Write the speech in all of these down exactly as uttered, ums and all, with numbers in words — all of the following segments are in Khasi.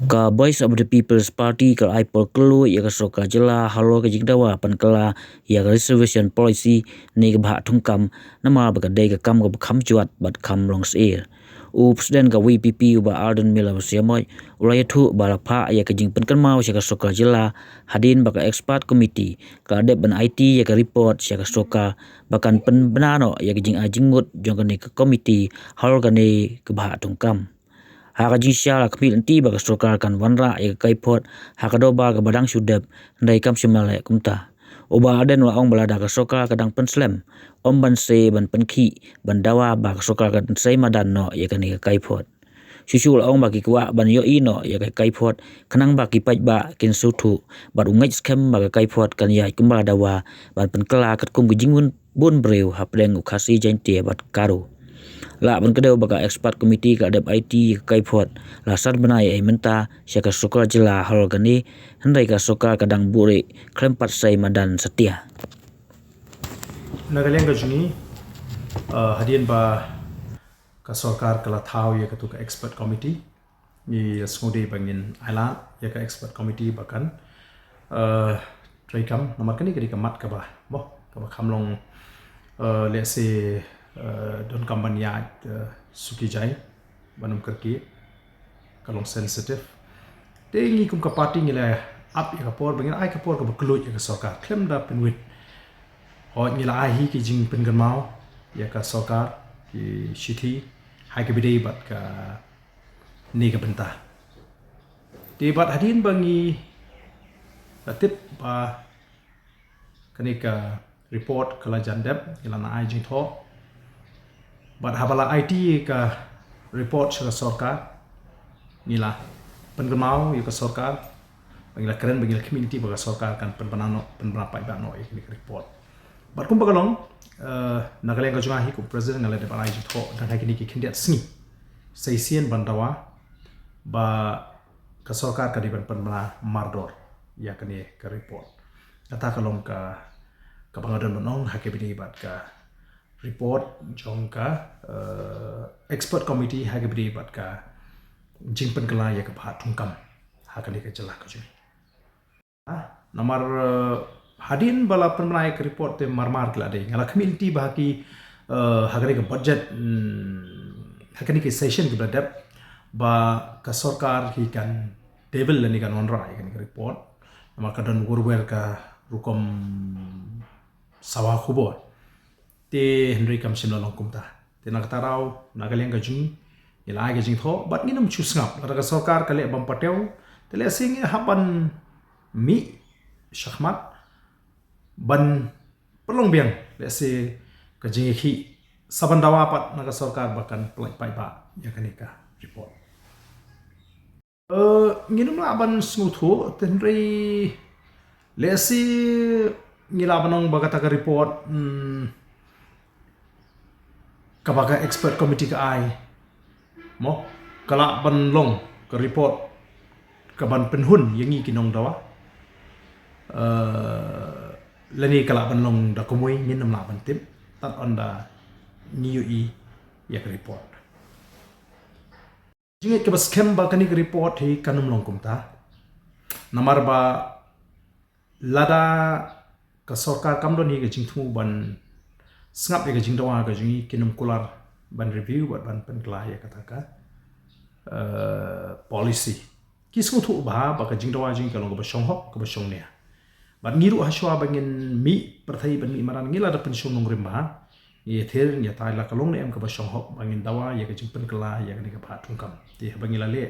Ka Voice of the People's Party ka la ai por kylluid ïa ka sorkar jylla halor ka jingdawa pynkylla ïa ka reservation policy ne ka bhah thungkam, namar ba ka dei ka kam kaba kham jwat bad kham long syier. U President ka V P P u Bah Ardent Miller Basaiawmoit u la ïathuh ba la phah ïa ka jingpynkynmaw sha ka sorkar jylla hadien ba ka expert committee ka la dep ban aiti ïa ka report sha ka sorkar ba kan pynbna noh ïa ka jingai jingmut jong kane ka committee halor kane ka bhah thungkam. Ha ka jingshisha la khmih lynti ba ka sorkar kan wanrah ïa ka kaiphod ha ka dorbar kaba dang shu dep, hynrei kam shym la leh kumta. U Bah Ardent u la ong ba lada ka sorkar ka dang pynslem, ym ban seh ban pynkhih ban dawa ba ka sorkar kan sei madan noh ïa kane ka kaiphod. Shuh shuh u la ong ba ki kwah ban ïohi noh ïa ka kaiphod khnang ba ki paidbah kin sngewthuh, bad u ngeit skhem ba ka kaiphod kan ïaid kumba la dawa ban pynkylla katkum ka jingbun bun briew hapdeng u Khasi, Jaiñtia bad Garo. Lah ban kdew ba ka expert committee ka la dep aiti ïa ka kaiphod la san bnai ei mynta sha ka sorkar jylla halor kane, hynrei ka sorkar ka dang buhrieh khlem pat sei madan satia. Na ka liang ka jong ngi, eh, hadien ba ka sorkar ka la thaw ïa katu ka expert committee, ngi la sngewdei ba ngin ailad ïa ka expert committee ba kan, eh, treikam, namar kane ka dei ka mat kaba, mo, kaba kham long, eh, lehse, eh, donkam ban ïaid, eh, suki jai, ban ym kyrkieh, ka long sensitive. Te ngi kum ka party ngi la ap ïa ka por ba ngin ai ka por kaba kylluid ïa ka sorkar khlem da pynwit. Hooid, ngi la ai hi ki jingpynkynmaw ïa ka sorkar, ki shithi ha kaba ïadei bad kane ka bynta. Te bad hadien ba ngi la tip ba kane ka report ka la jan dep, ngi la nang ai jingthoh. Bad haba la aiti ka report sha ka sorkar, ngi la pynkynmaw ïa ka sorkar, ba ngi la kren, ba ngi la khmih lynti ba ka sorkar kan pynbna noh, pynbna paidbah noh ïa kane ka report. Bad kumba ka long, eh, na ka liang ka jong nga hi kum u President nga la dep ban ai jingthoh dang ha kine ki khyndiat sngi sa shisien ban dawa ba ka sorkar ka dei ban pynbna mardor ïa kane ka report. Kata ka long ka, kaba nga don ban ong ha kaba ïadei bad ka report jong ka, eh, expert committee ha kaba ïadei bad ka jingpynkylla ïa ka bhah thungkam ha kane ka jylla ka jong ngi. Ah, namar, eh, hadien ba la pynbna ïa ka report te marmar ki la dei. Nga la khmih lynti ba ha ki, eh, ha kane ka budget, mm, ha kane ka session kaba la dep, ba ka sorkar hi kan table lane kan wanrah ïa kane ka report. Namar ka don wurwer ka rukom sawa khubor. Te hynrei kam shym la long kumta. Te na kata ka daw, na ka liang ka jong ngi, ngi la ai ka jingthoh bad ngin ym shu sngap. Lada ka sorkar ka leh bym patew, te lehse ngi hap ban mih shakhmat ban pynlong biang, lehse ka jingïakhih sa ban dawa pat na ka sorkar ba kan pynlait paidbah ïa kane ka report. Eh, ngin ym lah ban sngewthuh, te hynrei lehse ngi lah ban ong ba kata ka report, hmm, kaba ka expert committee ka ai, mo, ka lah ban long ka report kaban pynhun ïa ngi ki nongdawa. Eh, lane ka lah ban long da kumwei, ngin ym lah ban tip tad haduh ba ngi ïohi ïa ka report. Jingngeit kaba skhem ba kane ka report hi kan ym long kumta. Namar ba lada ka sorkar kam don hi ka jingthmu ban sngap ïa ka jingdawa ka jong ngi, kin ym kular ban review bad ban pynkylla ïa kata ka, eh, policy. Ki sngewthuh bha ba ka jingdawa jong ngi ka long kaba shong hok, kaba shong nia. Bad ngi ruh hashwa ba ngin mih pyrthei ban mih madan, ngi la da pynshong nongrim bha. Ngi ïathir, ngi ïatai la ka long ne em kaba shong hok ba ngin dawa ïa ka jingpynkylla ïa kane ka bhah thungkam. Te haba ngi la leh,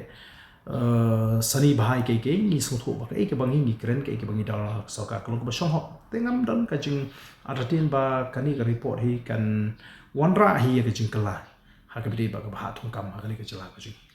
eh, sani bha ïa kaei kaei, ngi sngewthuh ba kaei kaba ngi, ngi kren, kaei kaba ngi dawa ka sorkar ka long kaba shong hok. Te ngam don ka jingartatien ba kane ka report hi kan wanrah hi ïa ka jingkylla ha kaba ïadei bad ka bhah thungkam ha kane ka jylla ka jong ngi.